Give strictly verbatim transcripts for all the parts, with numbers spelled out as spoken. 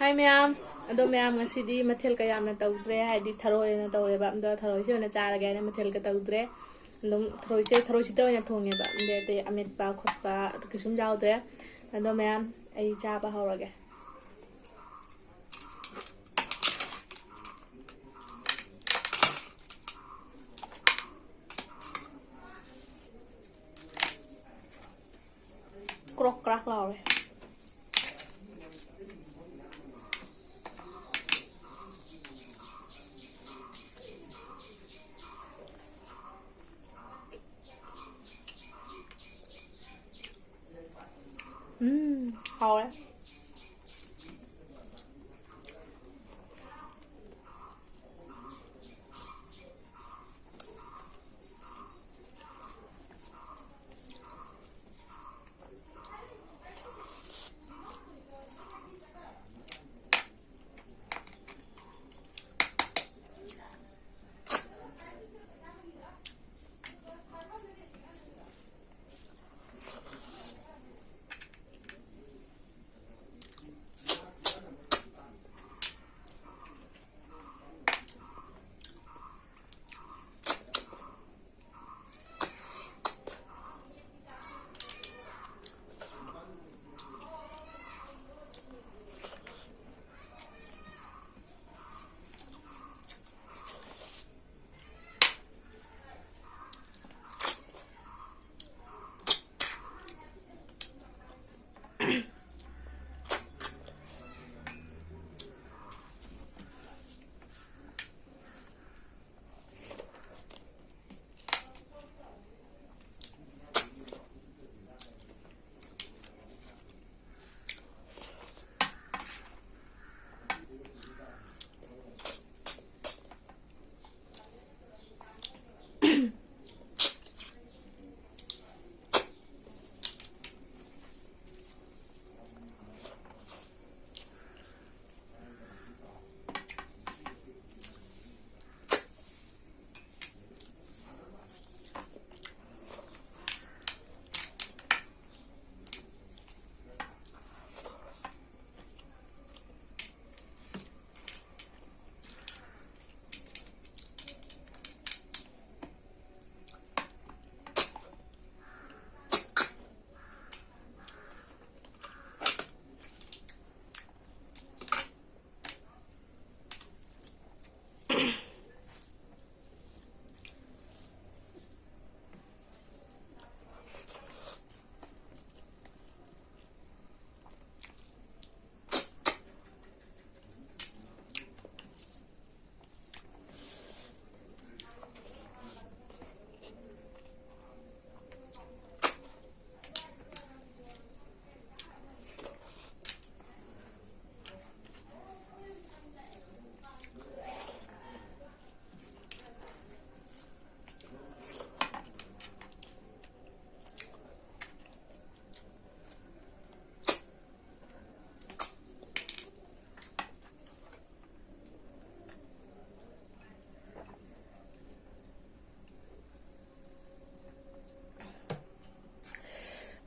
ꯍꯥꯏ ꯃꯌꯥꯝ꯫ ꯑꯗꯣ ꯃꯌꯥꯝ, ꯉꯁꯤꯗꯤ ꯃꯊꯦꯜ ꯀꯌꯥꯝꯅ ꯇꯧꯗ꯭ꯔꯦ, ꯍꯥꯏꯗꯤ ꯊꯔꯣꯏ ꯑꯣꯏꯅ ꯇꯧꯔꯦꯕ꯫ ꯑꯗꯣ ꯊꯔꯣꯏꯁꯦ ꯑꯣꯏꯅ ꯆꯥꯔꯒꯦ ꯍꯥꯏꯅ ꯃꯊꯦꯜꯒ ꯇꯧꯗ꯭ꯔꯦ꯫ ꯑꯗꯨꯝ ꯊꯔꯣꯏꯁꯦ, ꯊꯔꯣꯏꯁꯤꯗ ꯑꯣꯏꯅ ꯊꯣꯡꯉꯦꯕ꯫ ꯑꯗꯩ ꯑꯇꯩ ꯑꯃꯦꯠꯄ ꯈꯣꯠꯄ ꯀꯩꯁꯨꯝ ꯌꯥꯎꯗ꯭ꯔꯦ꯫ ꯑꯗꯣ ꯃꯌꯥꯝ, ꯑꯩ ꯆꯥꯕ ꯍꯧꯔꯒꯦ꯫ ꯀ꯭ꯔꯣꯛ ꯀ꯭ꯔꯥꯛ ꯂꯥꯎꯔꯦ꯫ ꯎꯝ, ꯍꯥꯎꯔꯦ꯫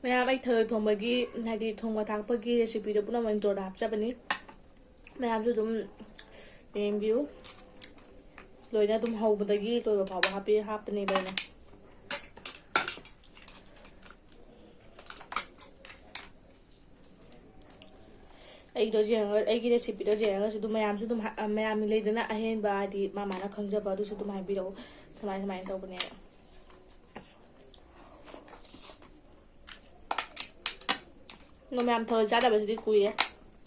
ꯃꯌꯥꯝ, ꯑꯩ ꯊꯔꯣꯏ ꯊꯣꯡꯕꯒꯤ, ꯍꯥꯏꯗꯤ ꯊꯣꯡꯕ ꯊꯥꯛꯄꯒꯤ recipeꯗꯣ ꯄꯨꯝꯅꯃꯛ introꯗ ꯍꯥꯞꯆꯕꯅꯤ꯫ ꯃꯌꯥꯝꯁꯨ ꯑꯗꯨꯝ ꯌꯦꯡꯕꯤꯌꯨ꯫ ꯂꯣꯏꯅ ꯑꯗꯨꯝ ꯍꯧꯕꯗꯒꯤ ꯂꯣꯏꯕ ꯐꯥꯎꯕ ꯍꯥꯞꯄꯤ, ꯍꯥꯞꯄꯅꯦꯕ ꯑꯩꯅ꯫ ꯑꯩꯗꯣ ꯌꯦꯡꯉꯒ, ꯑꯩꯒꯤ recipeꯗꯣ ꯌꯦꯡꯉꯒꯁꯨ ꯑꯗꯨꯝ ꯃꯌꯥꯝꯁꯨ ꯑꯗꯨꯝ ꯍꯥ-, ꯃꯌꯥꯝ ꯂꯩꯗꯅ ꯑꯍꯦꯟꯕ, ꯍꯥꯏꯗꯤ ꯃꯥ ꯃꯥꯅ ꯈꯪꯖꯕ, ꯑꯗꯨꯁꯨ ꯑꯗꯨꯝ ꯍꯥꯏꯕꯤꯔꯛꯎ꯫ ꯁꯨꯃꯥꯏ ꯁꯨꯃꯥꯏꯅ ꯇꯧꯕꯅꯦꯕ꯫ ꯑꯗꯣ ꯃꯌꯥꯝ ꯊꯔꯣꯏ ꯆꯥꯗꯕꯁꯤꯗꯤ ꯀꯨꯏꯔꯦ꯫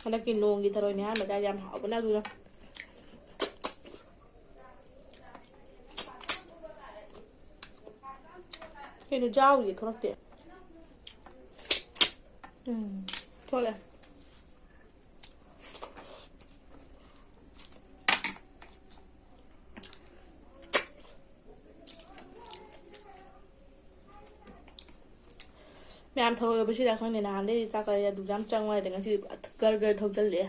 ꯍꯟꯗꯛꯀꯤ ꯅꯣꯡꯒꯤ ꯊꯔꯣꯏꯅꯦ ꯑꯍꯥꯟꯕ ꯆꯥꯏꯁꯦ, ꯌꯥꯝ ꯍꯥꯎꯕꯅ ꯑꯗꯨꯅ꯫ ꯀꯩꯅꯣ ꯖꯥꯎꯔꯤꯌꯦ, ꯊꯣꯛꯂꯛꯇꯦ꯫ ꯎꯝ, ꯊꯣꯛꯂꯛꯑꯦ꯫ ꯃꯌꯥꯝ ꯊꯔꯣꯏ ꯑꯣꯏꯕꯁꯤꯗ ꯈꯪꯗꯦ, ꯅꯍꯥꯟꯗꯩꯗꯤ ꯆꯥꯛ ꯀꯗꯥꯏ ꯑꯗꯨ ꯌꯥꯝ ꯆꯪꯉꯣꯏꯗ, ꯉꯁꯤꯗꯤ ꯒꯔ ꯒꯔ ꯊꯧꯖꯜꯂꯛꯑꯦ꯫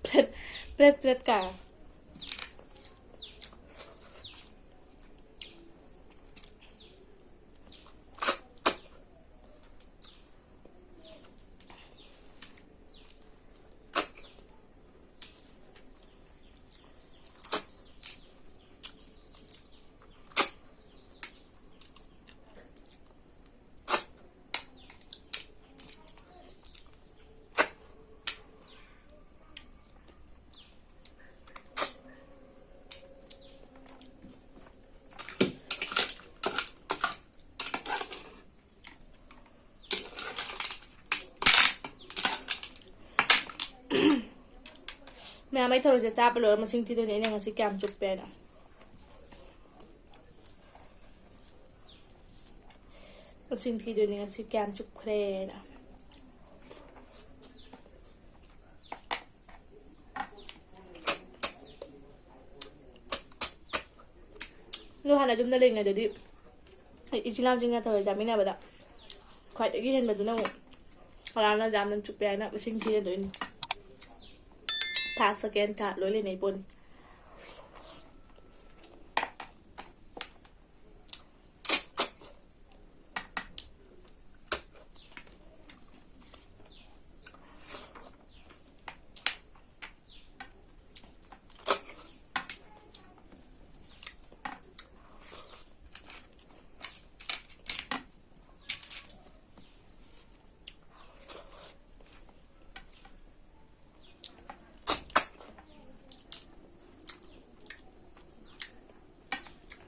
ꯄ꯭ꯔꯦꯠ, ꯄ꯭ꯔꯦꯠ, ꯄ꯭ꯔꯦꯠ ꯀꯥꯏ꯫ ꯃꯌꯥꯝ, ꯑꯩ ꯊꯔꯣꯏꯁꯦ ꯆꯥꯕ ꯂꯣꯏꯔ ꯃꯁꯤꯡ ꯊꯤꯗꯣꯏꯅꯦ ꯑꯩꯅ ꯉꯁꯤ ꯀꯌꯥꯝ ꯆꯨꯞꯄꯦ ꯍꯥꯏꯅ꯫ ꯃꯁꯤꯡ ꯊꯤꯗꯣꯏꯅꯦ ꯉꯁꯤ ꯀꯌꯥꯝ ꯆꯨꯞꯈ꯭ꯔꯦꯅ꯫ ꯑꯗꯣ ꯍꯥꯟꯅ ꯌꯨꯝꯗ ꯂꯩꯔꯤꯉꯩꯗꯗꯤ ꯑꯩ ꯏꯆꯤꯜ ꯏꯅꯥꯎꯁꯤꯡꯒ ꯊꯔꯣꯏ ꯆꯥꯃꯤꯟꯅꯕꯗ ꯈ꯭ꯋꯥꯏꯗꯒꯤ ꯍꯦꯟꯕꯗꯨꯅ ꯑꯃꯨꯛ ꯀꯅꯥꯅ ꯌꯥꯝꯅ ꯆꯨꯞꯄꯦ ꯍꯥꯏꯅ ꯃꯁꯤꯡ ꯊꯤꯅꯗꯣꯏꯅꯤ꯫ First, second, third ꯂꯣꯏ ꯂꯩꯅꯩ ꯄꯣꯠꯅꯤ꯫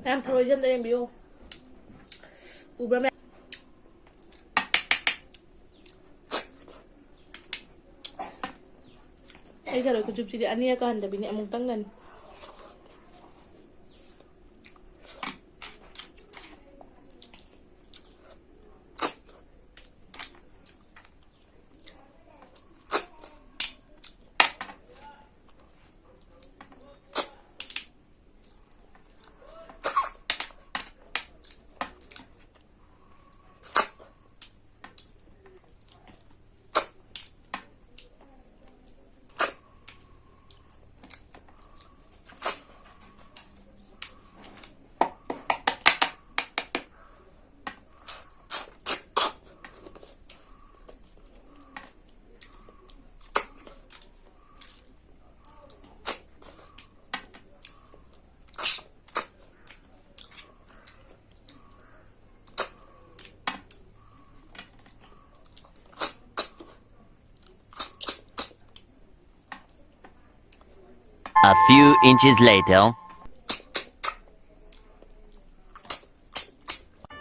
ꯃꯌꯥꯝ ꯊꯔꯣꯏꯁꯦ ꯑꯝꯇ ꯌꯦꯡꯕꯤꯌꯨ꯫ ꯎꯕ꯭ꯔꯥ ꯃꯌꯥꯝ? ꯑꯩ ꯊꯔꯣꯏ ꯈꯨꯆꯨꯞꯁꯤꯗꯤ ꯑꯅꯤꯔꯛꯀ ꯍꯟꯗꯕꯤꯅꯤ, ꯑꯃꯨꯛꯇꯪꯗꯅꯤ꯫ A few inches later.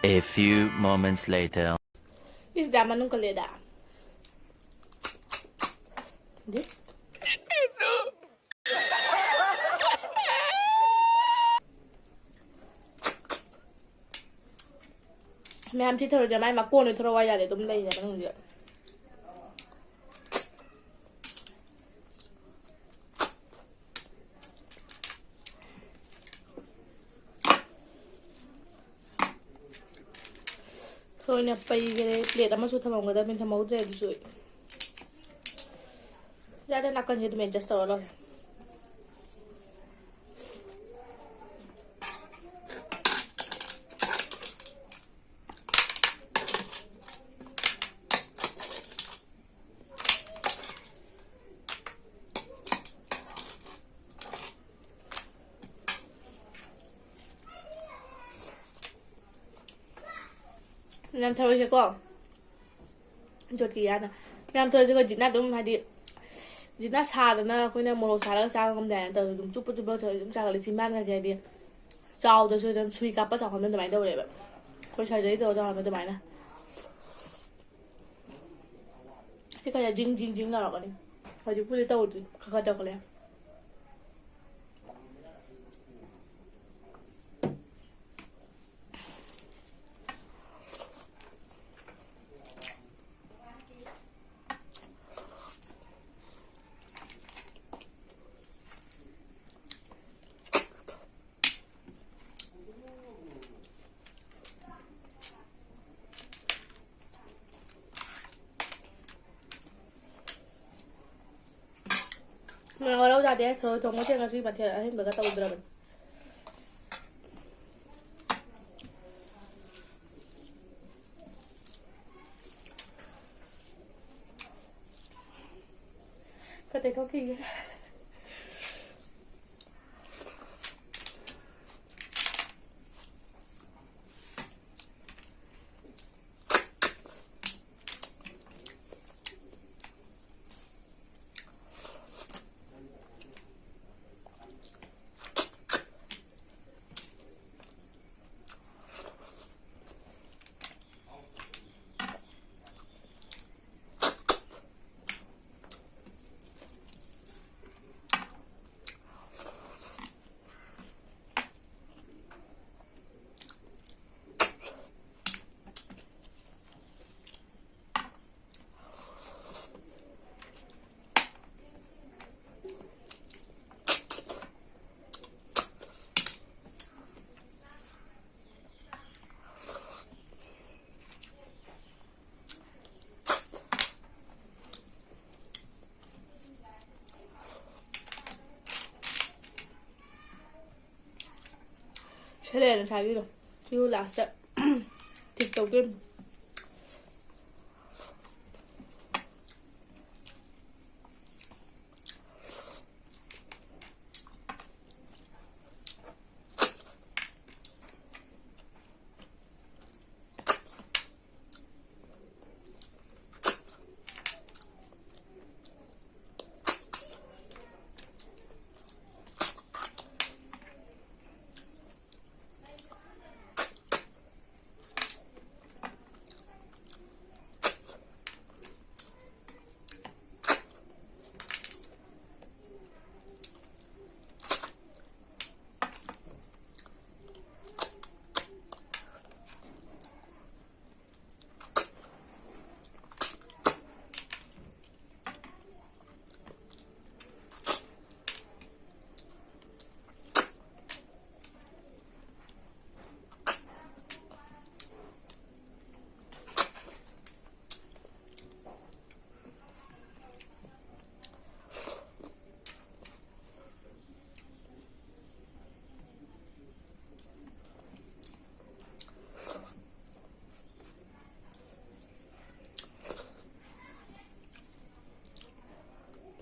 A few moments later. ꯏꯁ, ꯌꯥꯝ ꯃꯅꯨꯡ ꯀꯜꯂꯦꯗ꯫ ꯗꯤ? ꯃꯌꯥꯝ ꯊꯤꯊꯔꯨꯗ꯭ꯔꯦ, ꯃꯥꯏ ꯃꯀꯣꯟꯗ ꯊꯣꯔꯛꯑꯣ ꯍꯥꯏ ꯌꯥꯗꯦ, ꯑꯗꯨꯝ ꯂꯩꯔꯦ ꯃꯅꯨꯡꯁꯤꯗ꯫ ꯊꯔꯣꯏꯅ ꯄꯩꯈꯔꯦ꯫ ꯄ꯭ꯂꯦꯠ ꯑꯃꯁꯨ ꯊꯝꯃꯝꯒꯗꯕꯅꯤ, ꯊꯝꯍꯧꯗ꯭ꯔꯦ ꯑꯗꯨꯁꯨ꯫ ꯌꯥꯔꯦ, ꯅꯥꯀꯟꯁꯦ ꯑꯗꯨꯝ ꯑꯦꯗꯖꯁ ꯇꯧꯔ ꯂꯣꯏꯔꯦ꯫ ꯌꯥꯝ ꯊꯔꯣꯏꯁꯦꯀꯣ, ꯖꯣꯇꯤꯌꯥꯅ ꯌꯥꯝ ꯊꯔꯣꯏꯁꯦꯀꯣ꯫ ꯖꯤꯠꯅ ꯑꯗꯨꯝ, ꯍꯥꯏꯗꯤ, ꯖꯤꯠꯅ ꯁꯥꯗꯅ ꯑꯩꯈꯣꯏꯅ ꯃꯣꯔꯣꯛ ꯁꯥꯔꯒ ꯆꯥꯕ ꯉꯝꯗꯦ ꯍꯥꯏꯅ ꯇꯧꯔꯁꯨ, ꯑꯗꯨꯝ ꯆꯨꯞꯄ ꯆꯨꯞꯄ ꯊꯔꯣꯏ ꯑꯗꯨꯝ ꯆꯥꯒꯠꯂꯦ꯫ ꯆꯤꯟꯕꯥꯟꯒꯁꯦ, ꯍꯥꯏꯗꯤ, ꯆꯥꯎꯗꯁꯨ ꯑꯗꯨꯝ ꯁꯨꯏ ꯀꯥꯞꯄ ꯆꯥꯎꯍꯟꯕ ꯑꯗꯨꯃꯥꯏꯅ ꯇꯧꯔꯦꯕ꯫ ꯑꯩꯈꯣꯏ ꯁꯔꯖꯔꯤ ꯇꯧꯔ ꯆꯥꯎꯍꯟꯕ ꯑꯗꯨꯃꯥꯏꯅ꯫ ꯁꯤ ꯈꯔ ꯖꯤꯡ ꯖꯤꯡ ꯖꯤꯡ ꯂꯥꯎꯔꯛꯀꯅꯤ꯫ ꯍꯧꯖꯤꯛꯄꯨꯗꯤ ꯇꯧꯗ꯭ꯔꯤ, ꯈꯔ ꯈꯔ ꯇꯧꯈꯠꯂꯛꯑꯦ꯫ ꯉꯔꯥꯡ ꯂꯧ ꯌꯥꯗꯦ꯫ ꯊꯔꯣꯏ ꯊꯣꯡꯕꯁꯦ ꯉꯁꯤ ꯃꯊꯦꯜ ꯑꯍꯦꯟꯕꯒ ꯇꯧꯗ꯭ꯔꯕꯅꯤ꯫ ꯈꯔ ꯇꯩꯊꯣꯛꯈꯤꯒꯦ꯫ ꯂꯩꯔꯦ ꯉꯁꯥꯏꯒꯤꯗꯣ꯫ ꯁꯤꯕꯨ ꯂꯥꯁꯇ ꯊꯤꯛ ꯇꯧꯗꯣꯏꯅꯤ꯫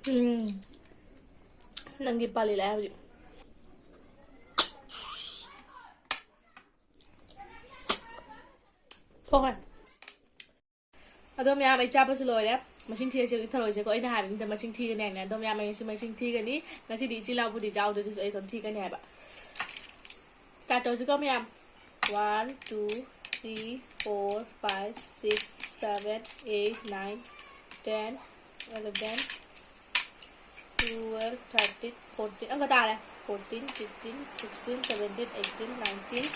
ꯎꯝ꯫ ꯅꯪꯒꯤ ꯄꯥꯜꯂꯤ ꯂꯥꯏ ꯍꯧꯖꯤꯛ꯫ ꯊꯣꯛꯈ꯭ꯔꯦ꯫ ꯑꯗꯣ ꯃꯌꯥꯝ, ꯑꯩ ꯆꯥꯕꯁꯨ ꯂꯣꯏꯔꯦ꯫ ꯃꯁꯤꯡ ꯊꯤꯔꯁꯦ, ꯊꯔꯣꯏꯁꯦꯀꯣ꯫ ꯑꯩꯅ ꯍꯥꯏꯕꯅꯤꯗ ꯃꯁꯤꯡ ꯊꯤꯒꯅꯤ ꯍꯥꯏꯅ꯫ ꯑꯗꯣ ꯃꯌꯥꯝ, ꯑꯩ ꯉꯁꯤ ꯃꯁꯤꯡ ꯊꯤꯒꯅꯤ꯫ ꯉꯁꯤꯗꯤ ꯏꯆꯤꯜ ꯏꯅꯥꯎꯕꯨꯗꯤ ꯆꯥꯎꯗꯦ, ꯑꯗꯨꯁꯨ ꯑꯩ ꯑꯗꯨꯝ ꯊꯤꯒꯅꯤ ꯍꯥꯏꯕ꯫ Start ꯇꯧꯁꯤꯀꯣ ꯃꯌꯥꯝ꯫ One, two, three, four, five, six, seven, eight, nine, ten, eleven, twelve, thirteen, fourteen, ꯑꯪꯀ ꯇꯥꯔꯦ꯫ Fourteen, fifteen, sixteen, seventeen, eighteen, nineteen,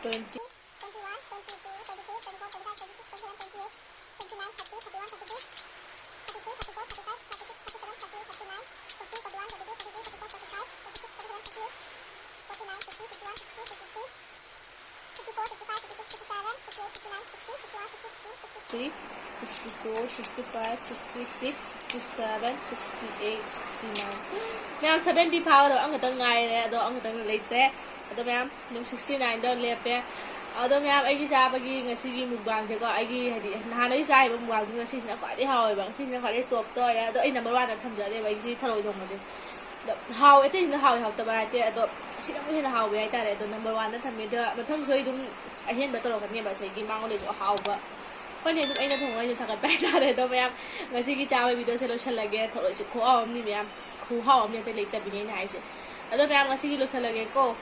twenty, twenty-one, twenty-two, twenty-three, twenty-four, twenty-five, twenty-six, twenty-seven, twenty-eight, twenty-nine, thirty, thirty-one, thirty-two, thirty-three, thirty-four, thirty-five, thirty-six, thirty-seven, thirty-eight, thirty-nine, forty, forty-one, forty-two, forty-three, forty-four, forty-five, forty-six, forty-seven, forty-eight, forty-nine, fifty, fifty-one, fifty-two, fifty-three, fifty-four, fifty-five, Sixty, sixty-four, sixty-five, sixty-six, sixty-seven, sixty-eight, sixty-nine. ꯃꯌꯥꯝ, seventy ꯐꯥꯒꯗꯕ ꯑꯃꯈꯛꯇꯪ ꯉꯥꯏꯔꯦ, ꯑꯗꯣ ꯑꯃꯈꯛꯇꯪ ꯂꯩꯇ꯭ꯔꯦ꯫ ꯑꯗꯣ ꯃꯌꯥꯝ, ꯑꯗꯨꯝ sixty nineꯗ ꯂꯦꯞꯄꯦ꯫ ꯑꯗꯣ ꯃꯌꯥꯝ, ꯑꯩꯒꯤ ꯆꯥꯕꯒꯤ ꯉꯁꯤꯒꯤ mukbangꯁꯦꯀꯣ, ꯑꯩꯒꯤ ꯍꯥꯏꯗꯤ ꯅꯍꯥꯟ ꯑꯩ ꯆꯥꯈꯤꯕ mukbangꯗꯨ ꯉꯁꯤꯁꯤꯅ ꯈ꯭ꯋꯥꯏꯗꯒꯤ ꯍꯥꯎꯋꯦꯕ꯫ ꯉꯁꯤꯁꯤꯅ ꯈ꯭ꯋꯥꯏꯗꯒꯤ topꯇ ꯑꯣꯏꯔꯦ꯫ ꯑꯗꯣ ꯑꯩ number oneꯗ ꯊꯝꯖꯗꯦꯕ ꯑꯩꯒꯤ ꯊꯔꯣꯏ ꯊꯣꯡꯕꯁꯦ꯫ ꯑꯗꯣ ꯍꯥꯎꯋꯦ, ꯑꯇꯩꯁꯤꯅ ꯍꯥꯎꯋꯦ ꯍꯥꯎꯇꯕ ꯍꯥꯏꯗꯦ, ꯑꯗꯣ ꯁꯤꯅ ꯑꯃꯨꯛ ꯍꯦꯟꯅ ꯍꯥꯎꯋꯦ ꯍꯥꯏꯇꯥꯔꯦ꯫ ꯑꯗꯣ number oneꯗ ꯊꯝꯃꯦ꯫ ꯑꯗꯣ ꯃꯊꯪꯁꯨ ꯑꯩ ꯑꯗꯨꯝ ꯑꯍꯦꯟꯕ ꯇꯧꯔꯛꯀꯅꯦꯕ ꯉꯁꯥꯏꯒꯤ ꯃꯉꯣꯟꯗꯁꯨ ꯑꯍꯥꯎꯕ꯫ ꯍꯣꯏꯅꯦ, ꯑꯗꯨꯝ ꯑꯩꯅ ꯊꯣꯡꯕ ꯑꯩꯅ ꯊꯥꯒꯠꯄ ꯍꯥꯏꯇꯥꯔꯦ꯫ ꯑꯗꯣ ꯃꯌꯥꯝ, ꯉꯁꯤꯒꯤ ꯆꯥꯕ videoꯁꯦ ꯂꯣꯏꯁꯤꯜꯂꯒꯦ꯫ ꯊꯔꯣꯏꯁꯦ ꯈꯨꯍꯥꯎ ꯑꯃꯅꯤ ꯃꯌꯥꯝ, ꯈꯨꯍꯥꯎ ꯑꯃꯅꯤ ꯑꯇꯩ ꯂꯩꯇꯕꯤꯅꯦ ꯑꯩꯅ ꯍꯥꯏꯁꯦ꯫ ꯑꯗꯣ ꯃꯌꯥꯝ, ꯉꯁꯤꯒꯤ ꯂꯣꯏꯁꯤꯜꯂꯒꯦꯀꯣ꯫